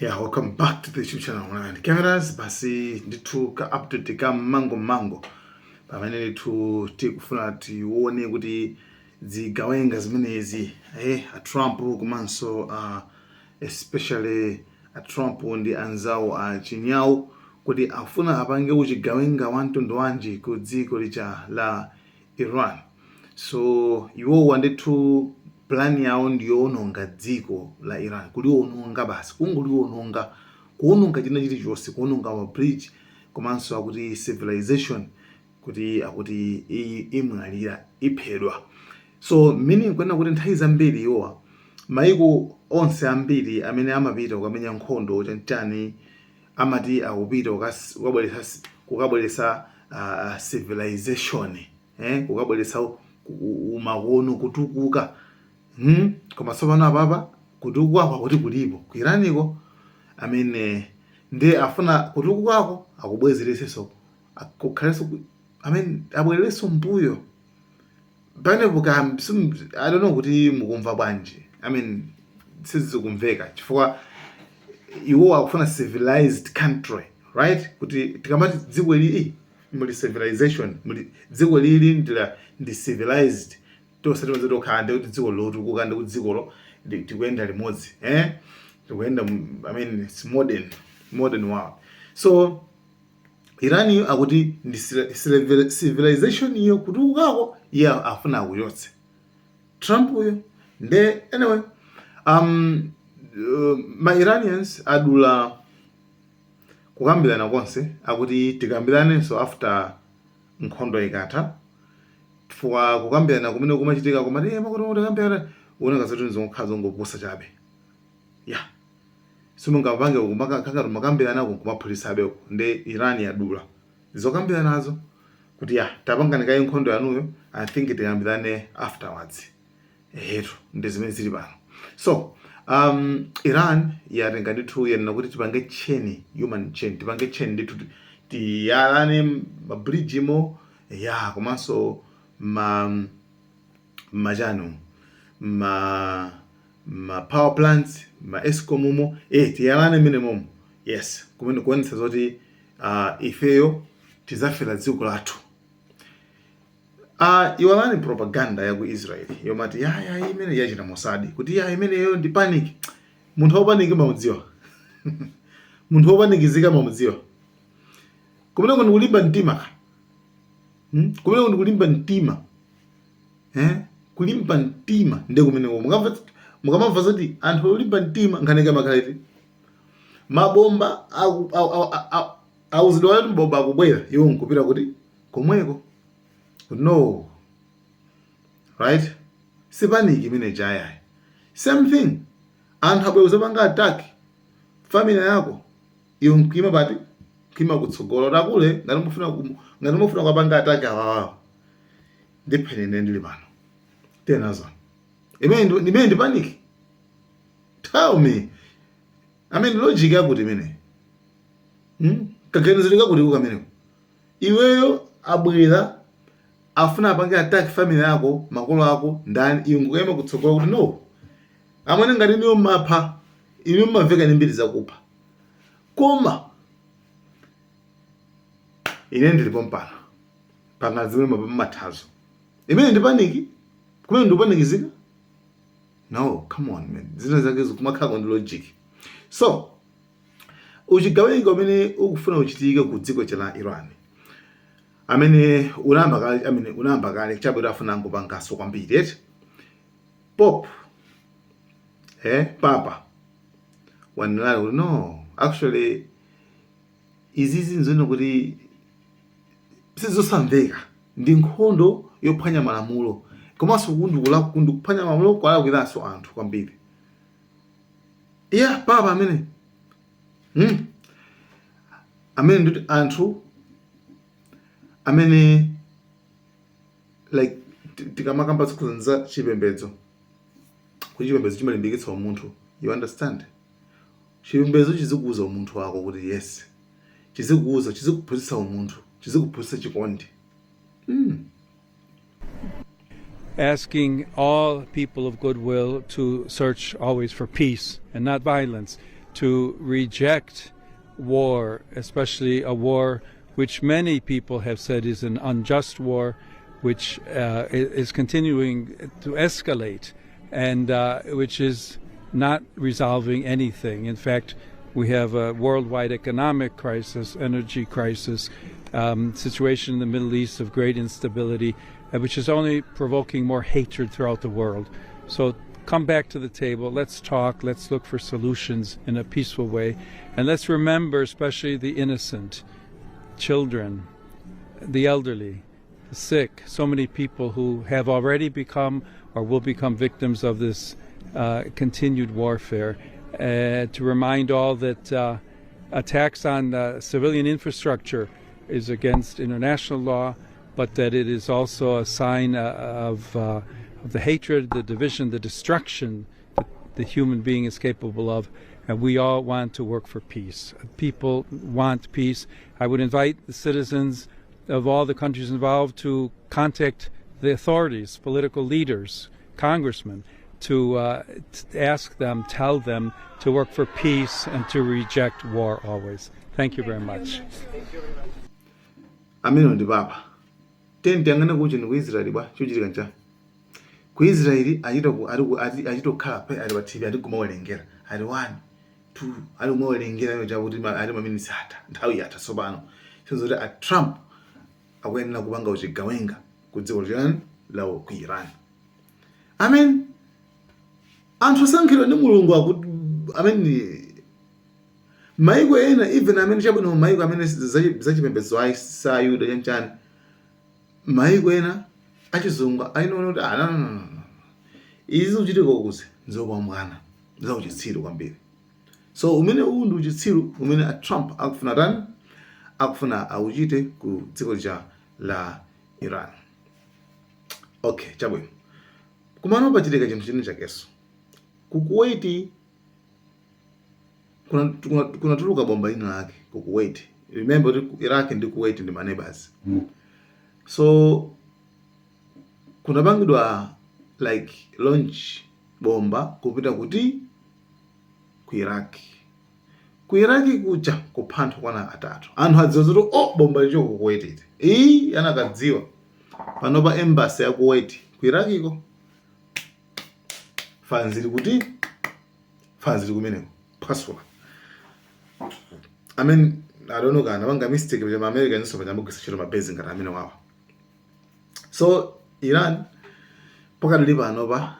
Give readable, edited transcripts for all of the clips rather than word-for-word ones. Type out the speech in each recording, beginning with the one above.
Yeah, welcome back to the YouTube channel Online Cameras. Basi ndithu ka update ka mango mango pamene ndithu tikufuna tione kuti zigawenga zimenezi, a Trump komanso especially a Trump ndi anzawo a chinyawu, kuti afuna apange uchigawenga wa mtundu wanji ku dziko lija la Iran. So iwowa ndithu plan yawo ndiyowononga dziko la Iran, kuliwononga basi, kungoliwononga, kuwononga china chilichonse, kuwononga ma bridge, komanso akuti civilization kuti akuti imwalira, iphedwa. So meaning kunena kuti nthawi zambiri iwowa, maiko onse ambiri amene amapita kukamenya nkhondo chanichani, amati akupita kukabweretsa civilization, kukabweretsa umakono, kutukuka, Koma tsopano apapa kutukukako akuti kulipo ku Iraniko, amene ndi afuna kutukukako akubwezeresenso, kukhalenso, I mean, abwererenso mbuyo pamenepo. I don't know kuti mukumva bwanji. I mean, sizikumveka chifukwa iwo akufuna civilized country, right? Kuti tikamati dziko ili muli civilization, muli dziko lili ndi civilized, tonse timadzi tokhala ndi kuti dziko lotukuka, ndi kuti dzikolo tikuyenda limodzi, tikuyenda, I mean, it's modern world. So Iran iyo akuti ndi civilization iyo, kutukukako iye afuna akuchotse Trump uyo. Nde anyway, ma Iranians adula kukambirana konse, akuti tikambiranenso after nkhondo ikatha, chifukwa kukambirana kumene kumachitika kumati makuti tikambirana, uoneka zoti zokhala zongopusa chabe. Ya, simungapange kumakangati makambirana kumaphulisabe. Nde Iran yadula zokambiranazo kuti ya, tapangani kaye nkhondo yanuyo, I think tikambirane afterwards. Ehetu, ndi zimene zili pano. So Iran yatenga ndithu, yanena kuti tipange chain, human chain, tipange chain ndithu, tiyalane ma bridge mo ya, komanso ma machano ma power plants, ma Escom mo, tiyalane mene momo. Yes, kumene kuonetsa zoti ifeyo tizafera dziko lathu. Iwalani propaganda ya ku Israel yomati ya imene yachita Mossad, kuti ya imeneyo ndi panic. Munthu wo panic mamudziwa, munthu wopanikizika mamudziwa. Kumeneko ndikulimba mtima ka, Kumeneko ndikulimba mtima, Kulimba mtima ndi kumeneko. Mukamamva zoti anthu olimba mtima, nkhaneka makhaleti mabomba auzidwa kuti mabomba akubwera, iwo nkupita kuti komweko. No, right? Si panic imene jayayi. Same thing, anthu abwera kuzapanga attack family yako, iwe nkuima pati? Nkuima kutsogolo takule. Ngati mufuna kupanga attack awawawa, ndipheni ine ndili pano tenazo. Imene ndi panic? Tell me. I mean, logic yakuti imene, Kaganiziro kakuti kameneko? Iweyo abwera afuna apange attack family yako, makolo ako, ndani, iwe nkukayima kutsogolo kuti no, amwene, ngati niyo mapha, inu mmamveka ni mbiri zakupha, koma ine ndilipo mpano panga zimene mmathazo. Imene ndi panic? Kumene ndikupanikizika? No, come on, man, zina zake zikumakhala ndi logic. So uchigawenga umene ukufuna uchitike ku dziko la Iran, amene unayamba kale, amene unayamba kale chabwino, afuna angopanganso kwambiri eti. Pope, papa wanena kuti no, actually izizi nzone kuti sizosamveka, ndi nkhondo yophwanya malamulo, komanso kuphwanya malamulo kwalakwiranso anthu kwambiri. Yeah, papa amene, Amene nditi anthu amene like tikamakamba zikhuza za chipembedzo, kuti chipembedzo chimalimbikitsa umunthu, you understand? Chipembedzo chizikuuza umunthu wako kuti yes, chizikuuza, chizikuphunzitsa umunthu, chizikuphunzitsa chikondi. Asking all people of goodwill to search always for peace and not violence. to reject war, especially a war which many people have said is an unjust war, which is continuing to escalate and which is not resolving anything. In fact, we have a worldwide economic crisis, energy crisis, situation in the Middle East of great instability, which is only provoking more hatred throughout the world. So come back to the table, let's talk, let's look for solutions in a peaceful way, and let's remember especially the innocent, children, the elderly, the sick, so many people who have already become or will become victims of this continued warfare. To remind all that attacks on civilian infrastructure is against international law, but that it is also a sign of the hatred, the division, the destruction that the human being is capable of. And we all want to work for peace. People want peace. I would invite the citizens of all the countries involved to contact the authorities, political leaders, congressmen, to ask them, tell them to work for peace and to reject war always. Thank you very much. Amene ndi papa tiyeni tiyang'ane kuchi ndi ku Israeli bwa chochitika ncha ku Israeli achita ku ali ku ati achita kukhala pe ali pa TV ati kumawerengera ali 1 2 ali kumawerengera yo chakuti ali maminitsi atha, nthawi yatha. Tsopano sizoti a Trump akuyenera kupanga uchigawenga ku dziko lachani lawo ku Iran. I mean, anthu osankhidwa ndi Mulungu akuti, I mean, maiko ena even amene chabwino, maiko amene zachipembedzo ayi sayuda chanchani, maiko ena achizungu ayinaona kuti, ah, no, no, no, no. Izi zikuchitika ukuzi nzopambwana, zauchitsiru kwambiri. So umene uwu ndi uchitsiru umene a Trump akufuna tani, akufuna auchite ku dziko lija la Iran. Okay, chabwino. Kumano pachitika chinthu chine chakenso ku Kuwait. Kunatuluka bomba lina lake ku Kuwait. Remember kuti Iraq ndi Kuwait ndi ma neighbors. So kunapangidwa like launch bomba kupita kuti ku Iraq. Ku Iraq kuja kupha anthu kwana atatu. Anthu adziwa zoti, oh, bomba lichoka ku Kuwait iti. Iyi anakadziwa panopa embassy ya Kuwait ku Iraq iko fanzili kuti fanzili kumeneko phwasula. I mean, I don't know kana panga mistake kuti ma Americans so pachambugwisa ntchito ma base ngati amene wawa. So Iran pakadali panopa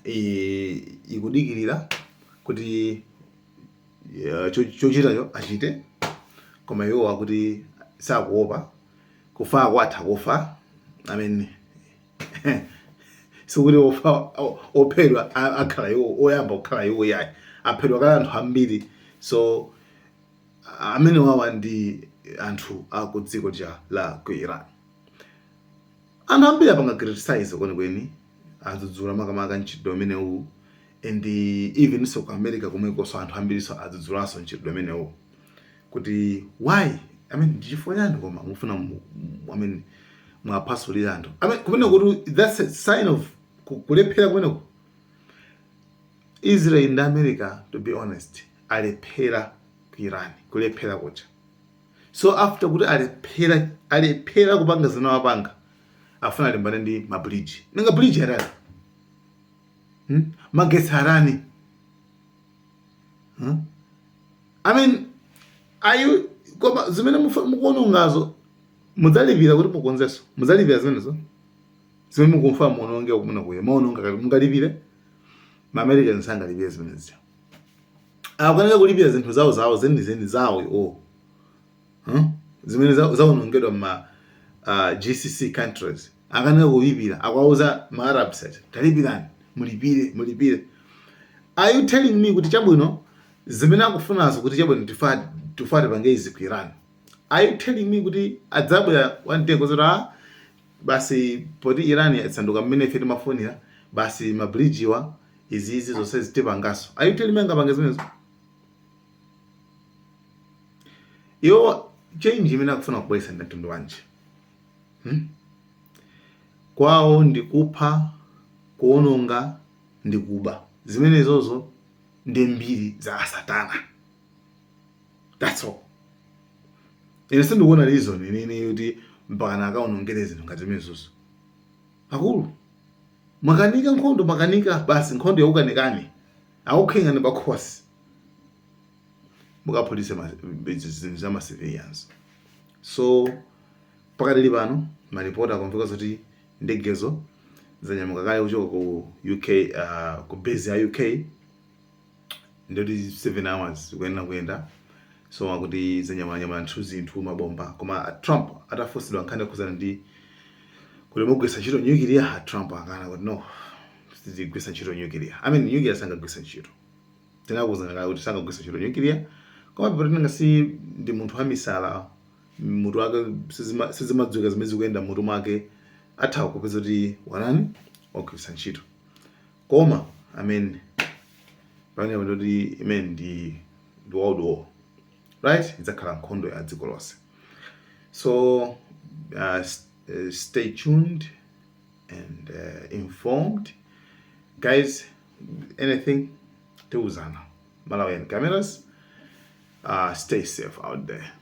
ikudikirira kuti chochitacho achite, koma iwo akuti sakuopa kufa, kwatha kufa. I mean, sikuti ofa ophedwa akhala iwo oyamba kukhala iwo, yayi, aphedwa kale anthu ambiri. So amene wawa ndi anthu aku dziko lija la ku Iran. Anthu ambiri apanga criticize kwenikweni, adzudzula makamaka mchitidwe umenewu, and even so ku America komwekonso anthu ambiriso adzudzulanso mchitidwe umenewu kuti why, I mean, ndichifukwa chani koma mufuna I mean, mwaphasulira anthu? I mean, kumene kuti that's a sign of kulephera kumeneko. Israel ndi America, to be honest, alephera ku Iran, kulephera kuja. So after kuti alephera, alephera kupanga zimene wapanga, afuna alimbane ndi ma bridge. Nanga bridge arani? Magetsi arani? I mean, ayu koma zimene mukuonongazo mudzalipira kuti mukonzenso, mudzalipira zimenezo zimene mukumfa muononge kumene kuya maononga kati mungalipire. Ma Americans sangalipire zimenezi, akukaneka kulipira zinthu zawo zawo zenizeni zawo iwo, Zimene zawonongedwa ma GCC countries akaneka kulipira, akwauza ma Arabs ati talipirani, mulipire, mulipire. Are you telling me kuti chabwino zimene akufunazo kuti chabwino tifa tipange izi ku Iran, are you telling me kuti adzabwera one day kuzoti, ah, basi, poti Iran yatsanduka mmene ife timafunira, basi, ma bridge wa izizi zonse zitipangaso? Are you telling me angapange zimenezo? Iwo change imene akufuna kubweretsa ndi mtundu wanji? Kwawo ndi kupha, kuononga ndi kuba zimenezozo. Ndi mbiri za asatana, that's all. Ine sindikuona reason inene kuti mpakana akaonongere zinthu ngati zimenezozo. Akulu, makanika nkhondo, makanika basi, nkhondo yakukanikani, akukhengani pakhosi, mukaphulitse zinthu za ma civilians. So pakadali pano maripoti akumveka zoti ndegezo zanyamuka kale kuchoka ku UK, ku base ya UK, ndoti 7 hours kuyenda kuyenda. So akuti zanyamulanyamula nthu zinthu, mabomba. Koma Trump atafunsidwa nkhani yokhuzana ndi kuti mugwisa ntchito nuclear, Trump akana kuti no, sitigwisa ntchito nuclear. I mean, nuclear sangagwisa ntchito, tinakuwuzana kale kuti sangagwisa ntchito nuclear. Koma patenga si ndi munthu wamisala, mutu wake sizimadziwika zimene zikuyenda mutu mwake, atha kupeza kuti wanani wagwisa ntchito. Koma I mean, pamene ndoti imene ndi world war, right? Idzakhala nkhondo ya dziko lonse. So stay tuned and informed, guys. Anything tiuzana. Malawian Cameras, stay safe out there.